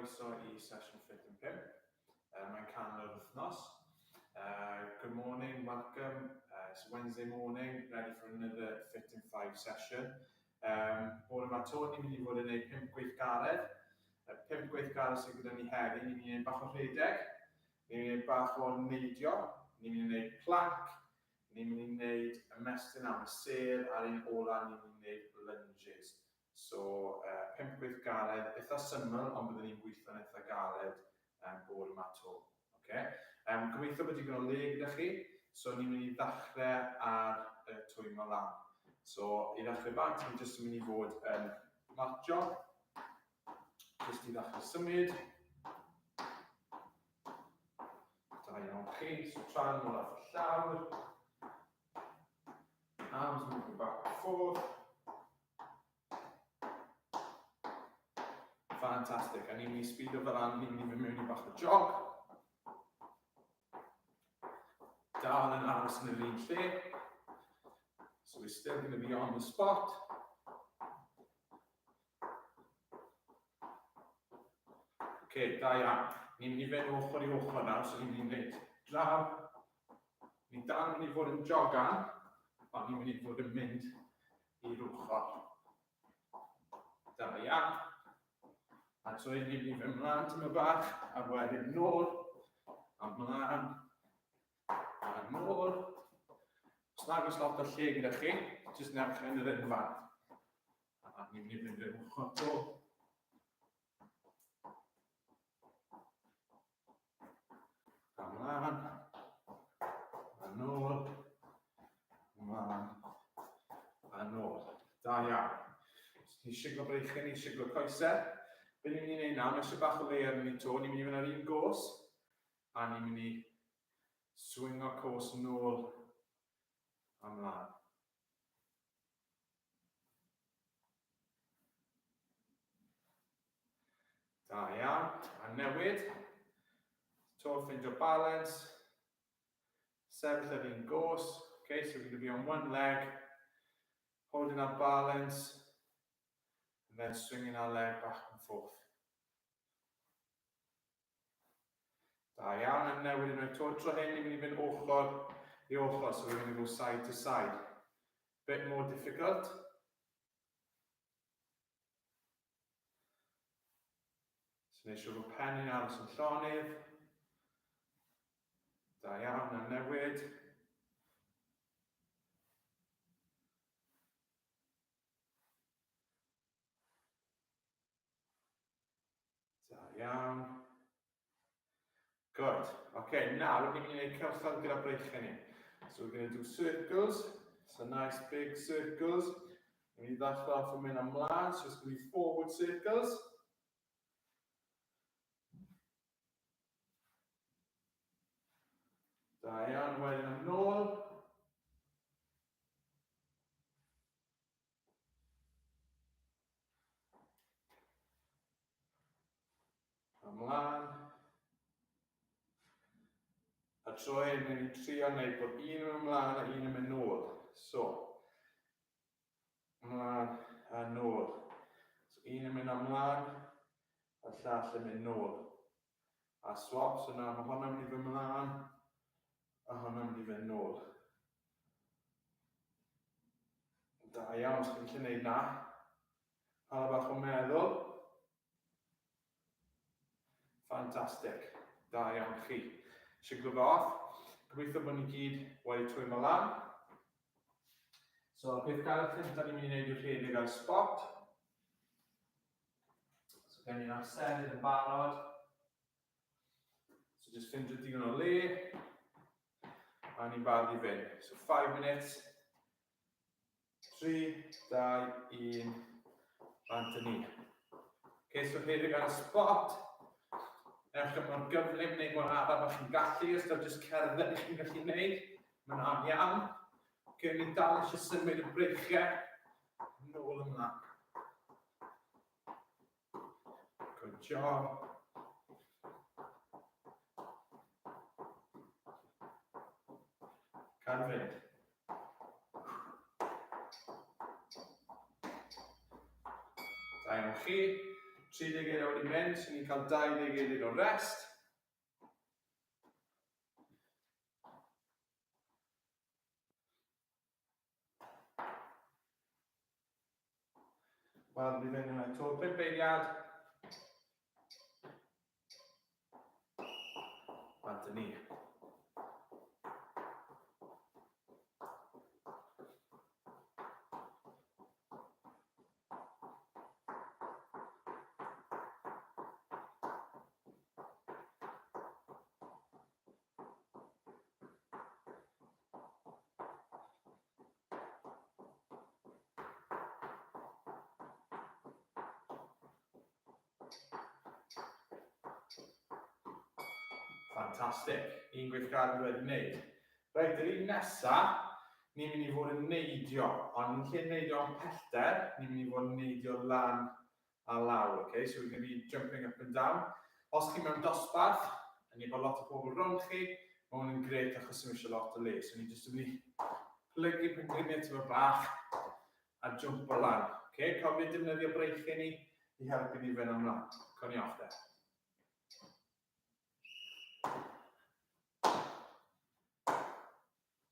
Croeso i sesiwn Ffit yn 5. Mae'n canol yr wythnos. Good morning, welcome. It's Wednesday morning, ready for another Fit in 5 session. Bore yma to, ni'n mynd i fod yn gwneud 5 gweithgaredd. Y 5 gweithgaredd sydd gyda ni heddi, ni'n mynd i wneud bach o rhedeg, ni'n mynd i wneud bach o neidio, ni'n mynd i wneud plank, ni'n mynd i wneud ymestyn am y sêr, a'r un ola ni'n mynd i wneud lunges. So, 5 gweithgaredd eitha syml, ond byddwn ni'n gweithio'n eitha galed bore yma to. Okay? Gobeithio bod digon o le gyda chi. So, ni'n mynd i ddechrau ar y twymo lan. So, i ddechrau bant, ni'n jyst yn mynd i fod yn marcho. Jyst i ddechrau symud. Da iawn chi. So, tra'n ôl off y llawr. Arms moving back and forth. Fantastic. A ni'n mynd i speedo fel an, ni'n mynd i fynd mewn i bach o jog. Dal yn aros yn yr un lle. So we're still going to be on the spot. Okay, da iawn. Ni'n mynd i fynd ochr i ochr nawr, so ni'n mynd i wneud draw. Ni'n dal yn mynd i fod yn jogan, ond ni'n mynd i fod yn mynd i'r ochr. Da iawn. A trwy ni'n mynd i fynd mlaen tyma bach, a wedyn nôl, a mlaen, a nôl. Os nag oes lot o lle gyda chi, jyst newch yn yr un fan. A ni'n mynd i fynd i'r ochr to. A mlaen. A nôl. Mlaen. A nôl. Da iawn. So, ni'n siglo breichiau, ni'n siglo coesau. Be ni'n mynd i wneud nawr, mae eisiau bach o le arno ni to. Ni'n mynd i fynd ar un gos. A ni'n mynd i swingo cos nôl a mlaen. Da iawn. A newid. To ffeindio balance. Sefyll ar un gos. Okay, so we're going to be on one leg, holding our balance, and then swinging our leg back and forth. Da iawn, a newid unwaith to. Tro hyn, ni'n mynd i fynd ochr i ochr, so we're going to go side to side. Bit more difficult. So neud siŵr bod pen i'n aros yn llonydd. Da iawn, a newid. Da iawn. Good. Okay, nawr ni'n mynd i wneud cylchoedd gyda breichiau ni. So we're going to do circles. So nice big circles. Ni'n mynd i ddechrau off yn mynd ymlaen, so it's going to be forward circles. Da iawn, wedyn am nôl. Ymlaen. A tro hyn, ni'n mynd i trio wneud bod un yn ymlaen a un yn mynd nôl. So, ymlaen a nôl. So, un yn mynd ymlaen, a'r llall yn mynd nôl. A swap, so nawr mae hwnna'n mynd i fynd mlaen, a hwnna'n mynd i fynd nôl. Da iawn, os chi'n gallu gwneud na. Hala bach o meddwl. Ffantastig. Da iawn chi. Siglo fe off. Gobeithio bod ni gyd wedi twymo lan. So, beth gael cyntaf ni'n mynd i wneud yw rhedeg ar spot. So, gen i'n amserydd yn barod. So, just ffindio digon o le. A ni'n barod i fynd. So, 5 minutes. 3, 2, 1, bant yn ni. Okay, so rhedeg ar y spot. Ewch am mor gyflym neu mor araf â chi'n gallu, os daw jyst cerdded i chi'n gallu gwneud, mae'n am iawn. Okay, ni'n dal eisiau symud y breichiau nôl ymlaen. Good job. Can fynd. Da iawn chi. 30 eiliad wedi mynd, so ni'n cael 20 eiliad o rest. Wel, fi fynd yna to 5 eiliad. Bant ni. Ffantastig. Un gweithgaredd wedi wneud. Reit, yr un nesa, ni'n mynd i fod yn neidio, ond yn lle neidio am pellter, ni'n mynd i fod yn neidio lan a lawr, okay? So we're going to be jumping up and down. Os chi mewn dosbarth, a ni bod lot o bobl rownd chi, mae hwn yn gret achos sy'n eisiau lot o le. So ni jyst yn mynd i plygu pengliniau tyma bach a jump o lan. Okay? Cofio defnyddio breichiau ni i helpu ni fynd ymlaen. Con ni off there.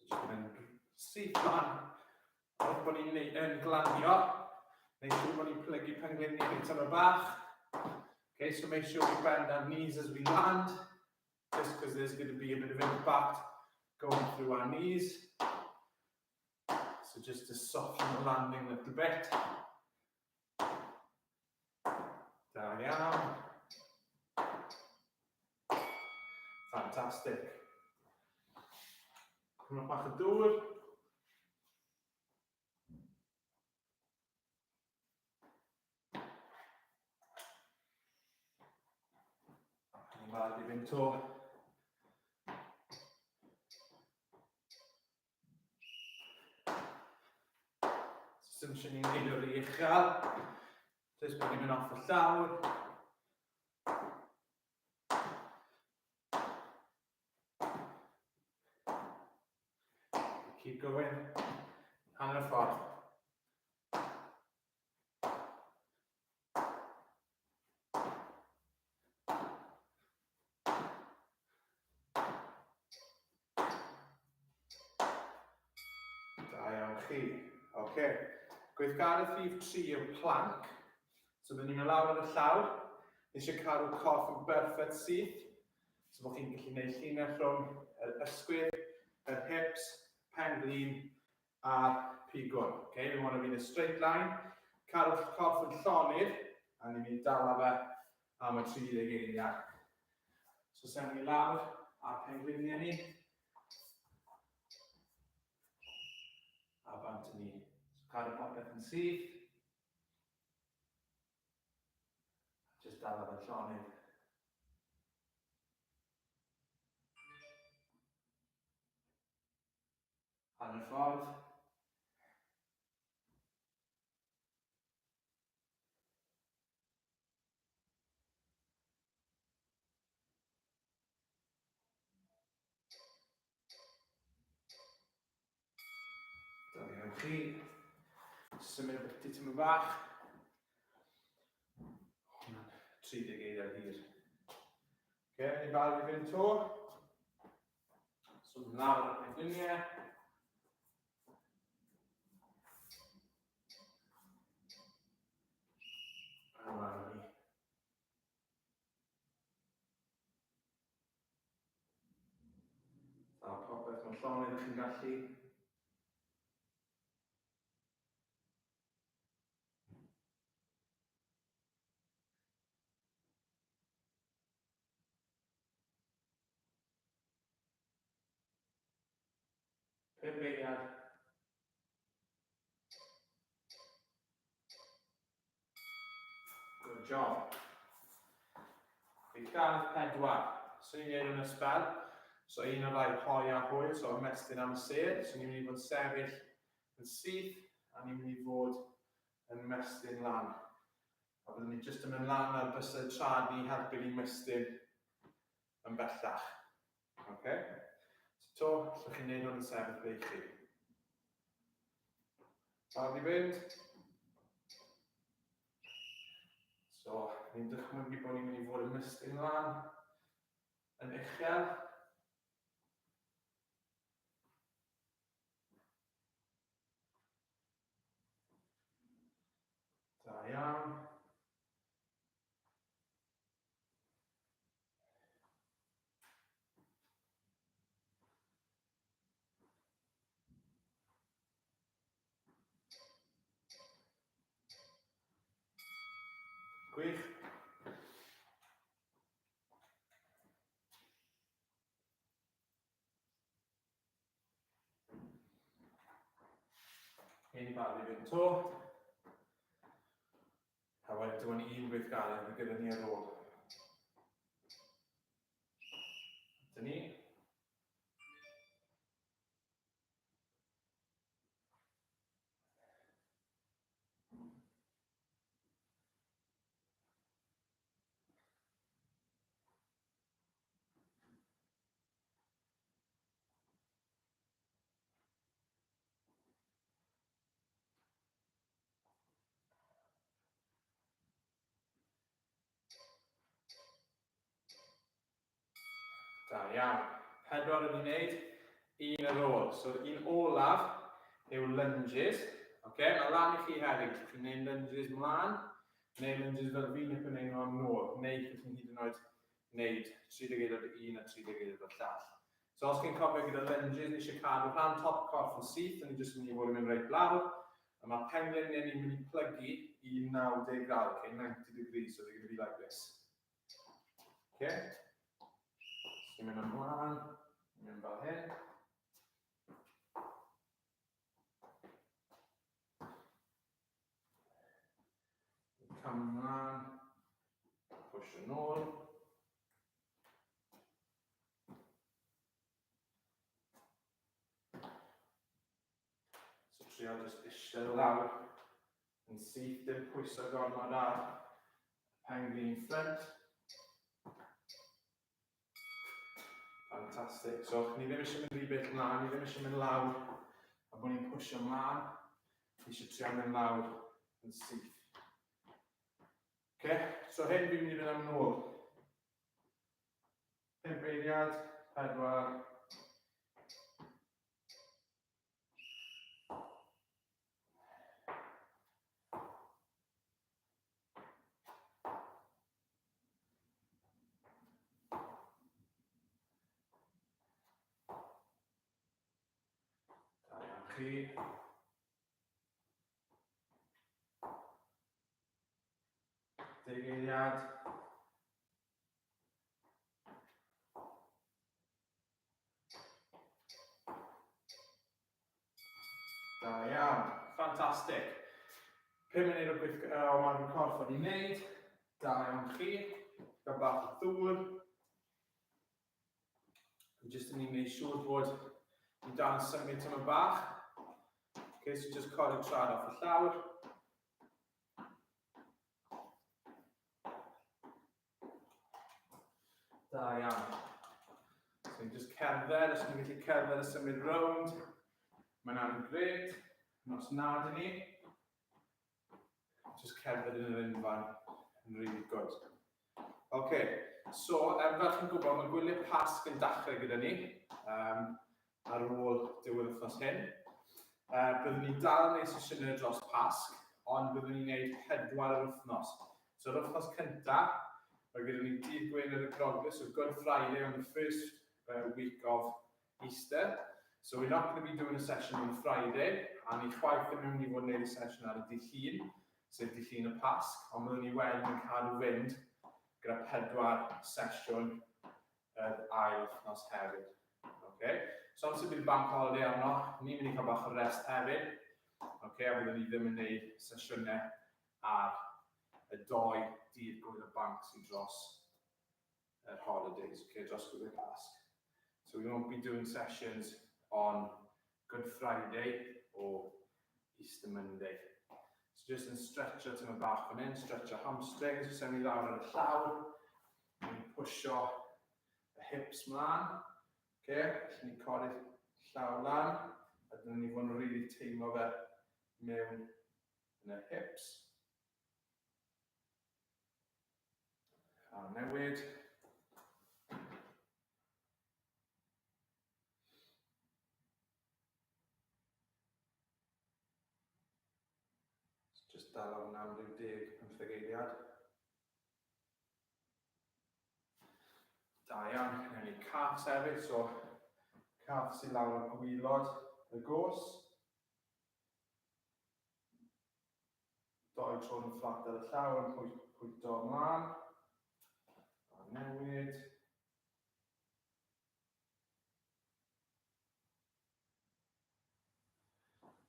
So jyst mynd syth lan. Wrth bod ni'n yn glanio, neu siŵr bod ni'n plygu pengliniau ni tyma bach. Okay, so make sure we bend our knees as we land, just because there's going to be a bit of impact going through our knees. So just to soften the landing a little bit. Da iawn. Fantastic. Cymryd bach o dŵr. Ni'n barod i fynd to. So sy'n eisiau ni'n neud o'r uchel. Jyst bod ni'n mynd off y llawr. Keep going. Hanner ffordd. Da iawn chi. Oce. Okay. Gweithgaredd rhif 3 yw plank. So byddwn ni'n mynd lawr ar y llawr. Ni eisiau cadw corff yn berffaith syth. So bod chi'n gallu gwneud llinell rhwng yr ysgwydd, yr hips, pen glin a'r pigwn. Okay, we want to be in a straight line. Cadw'r corff yn llonydd, a ni'n mynd i dala fe am y 30 eiliad. So sef ni lawr a'r pengliniau ni. A bant ni. So cadw popeth yn syth. Just dala fe'n llonydd. Hanner ffordd. Da iawn chi. Symud y byti tyma bach. Hwna'n 30 eiliad hir. Oce, okay, ni'n barod i fynd to. So, lawr ar y pengliniau. A lawr ni. A popeth mewn llonydd ych chi'n gallu. Pum eiliad. Good job. Gweithgaredd pedwar. So ni'n gwneud yn y sbel. So un o'r ddau hoi a hwyl, so ymestyn am y sêr. So ni'n mynd i fod sefyll yn syth, a ni'n mynd i fod yn mestyn lan. A byddwn ni jyst yn mynd lan ar bysedd trad ni i helpu ni mestyn yn bellach. Okay? So to, allwch chi wneud hwn yn sefyll ble i chi. Barod i fynd? So, ni'n dychmygu bod ni'n mynd i fod yn mystyn lan yn uchel. Da iawn. Gwych. Un i barod i fynd to. A wedyn dim ond un gweithgaredd fydd gyda ni ar ôl. Dyn ni. Da iawn. Pedwar yn ei wneud, un ar ôl. So un olaf yw lunges. Okay, mae lan i chi hefyd. Chi'n gwneud lunges mlaen, neu lunges fel fi'n licio gwneud nhw am nôl, neu chi'n hyd yn oed wneud 30 eiliad o un a 30 eiliad o'r llall. So os chi'n cofio gyda lunges, ni eisiau cadw rhan top corff yn syth, a ni jyst yn mynd i fod yn mynd reit lawr. A mae pengliniau ni'n mynd i plygu i 90 gradd, okay, 90 degrees, so they're going to be like this. Okay. So ni'n mynd ymlaen, ni'n mynd fel hyn. Cam ymlaen, push yn ôl. So trio jyst eistedd lawr yn syth, dim pwyso gormod ar pen glin ffrynt. Fantastic. So, ni ddim eisiau mynd rhy bell mlaen, ni ddim eisiau mynd lawr a bod ni'n pwysio mlaen. Ni eisiau trio mynd lawr yn syth. Okay, so hyn fi'n mynd i fynd am nôl. 5 eiliad, 4, Da iawn chi. Deg eiliad. Da iawn. Ffantastig. 5 munud o gweithio o marw corff wedi wneud. Da iawn chi. Gael bach o ddŵr. Fi jyst yn ei wneud siŵr bod ni dal yn symud tyma bach. Okay, so just codi trad off y llawr. Da iawn. So ni'n just cerdded, os ni'n gallu cerdded a symud rownd, mae'n am gred. Os nad i ni, just cerdded yn yr unfan yn really good. OK, so fel chi'n gwybod, mae gwyliau Pasg yn dachrau gyda ni ar ôl diwedd wythnos hyn. Byddwn ni dal yn gwneud sesiynau dros Pasg, ond byddwn ni'n gwneud pedwar yr wythnos. So yr wythnos cyntaf, mae gyda ni dydd Gwener y Groglith, so Good Friday on the first week of Easter. So we're not going to be doing a session on Friday, a ni chwaith ddim yn mynd i fod yn gwneud y sesiwn ar y dydd Llun, sef dydd Llun y Pasg, ond byddwn ni wedyn yn cadw fynd gyda pedwar sesiwn yr ail wythnos hefyd. Okay. So amser bydd bank holiday arno, ni'n mynd i cael bach o rest hefyd. Okay, a byddwn ni ddim yn gwneud sesiynau ar y doi dydd gwyl y banc sy'n dros yr holidays, okay, dros gwyl y Pasg. So we won't be doing sessions on Good Friday or Easter Monday. So just yn stretcho tyma bach fan hyn, stretcho hamstrings, sef ni lawr ar y llawr. Ni'n pwysio y hips mlaen. Okay, felly ni'n codi'r llaw lan, a dyna ni fod yn rili really teimlo fe mewn yn y hips. A newid. Just dal ar hwnna am ryw 10, 15 eiliad. Da iawn, newn ni calves hefyd, so calves i lawr ar gwylod y gos. Doi troed yn fflat ar y llaw yn pwyto ymlaen. A newid.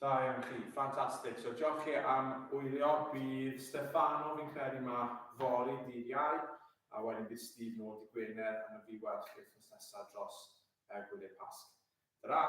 Da iawn chi, ffantastig. So diolch chi am wylio. Bydd Stefano fi'n credu ma fory dydd Iau, a wedyn bydd Steve nôl dydd Gwener, a na fi weld chi wythnos nesaf dros gwyliau Pasg. Ta-ra!